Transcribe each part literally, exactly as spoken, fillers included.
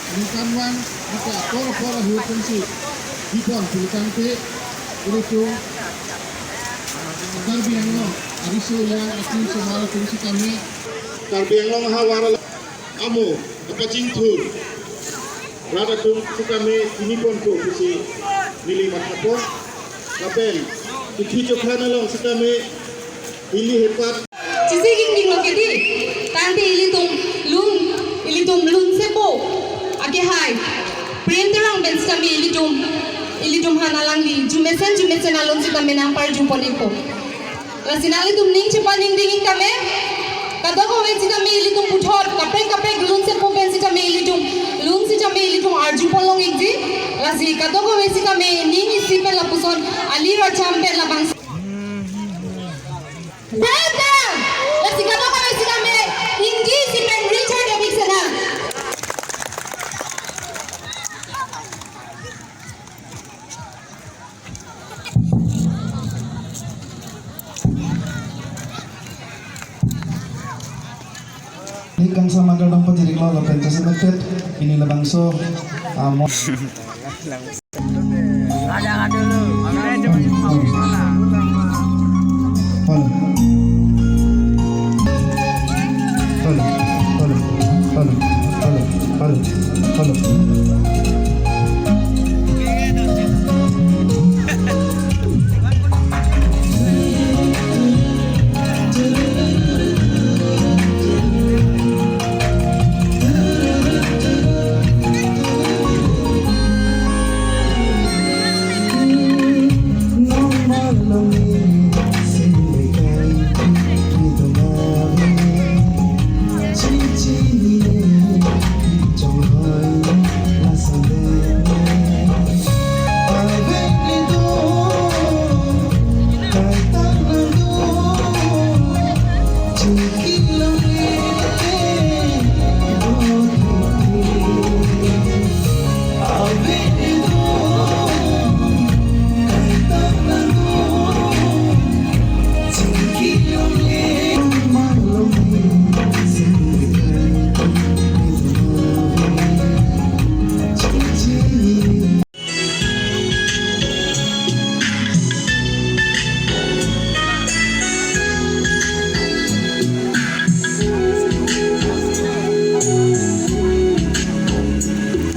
Ningkan vang, maka apor apor ahut pensi, dipon pulitangte, ilitum, Karbi Anglong, ariso yang atum semala pensi kami, Karbi Anglong havar amo, kapachingthur rat atum si kami, ini pon po pusi neli mathapo, lapen, ithi chokhan along si kami, ili hepat, Chisi ging ding lo ke di. Tangte ilitum lun, ilitum lun sepo. Ake hai. Prem Terang pen sitame ilitum, ilitum han alangli. Jumesen, jumesen alun sitame nangparju pon ikpo. Lasi nanglitum ning chepa ning ding tame. Kadokave sitame ilitum puthot. Kaprek kaprek lun sepo pen sitame ilitum. Lun sitame ilitum arju pon long ikji. Lasi kadokave sitame ning isi pen lapuson. Ali racham pen labang. Banda! Lasi kadokave sitame, inggi si pen Richard Davidson. Ini kan sama kadang pajirik lo, lapen case mepet, ini labangso, ah, mo- Ada dulu. Halo. Halo. Halo. Halo. Halo. Halo. Halo.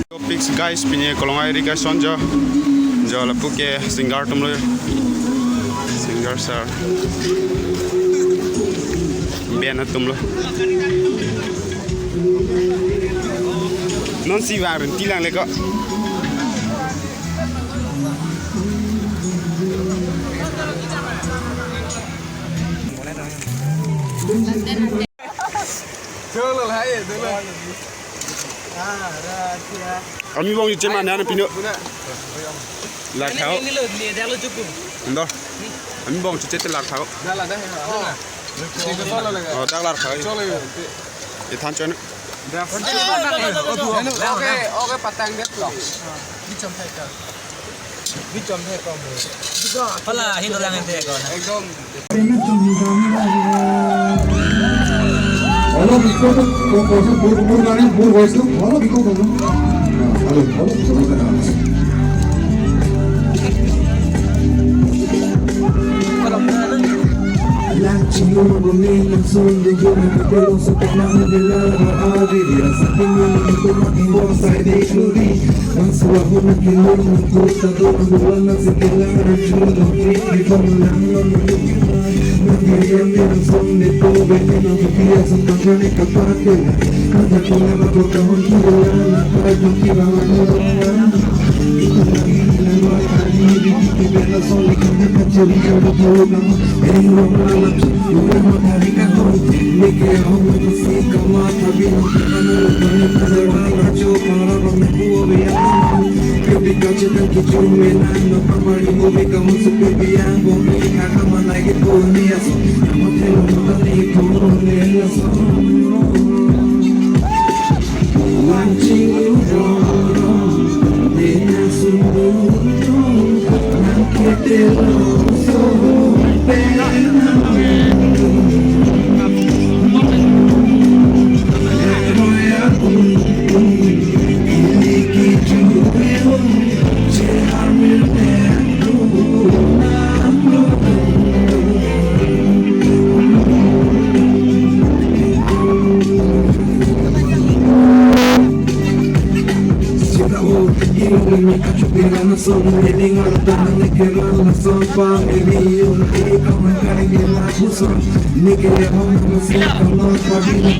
Topics guys, pini Kolongai Irrigation jo, jo lapu ke singer atum lo, singer sir, band atum lo. Non si vang rin tilang le ko. Cholo, hai, dolo. Ami bong iche mana na pino. Lakh tha-o. Indo. Ami bong iche te lakh tha-o. Oh, dak lakh tha-o. Cholo. Ithan chon. Okay, okay, patang det. Bichom thai ka. Bichom thai ka mo. Pala hin lang ente ko na. Ekdom. Alok biko to, ko, ko, bur, bur gane, bur voice to, alok biko to. Alok, alok biko to. Neke hong nang si kamon padi na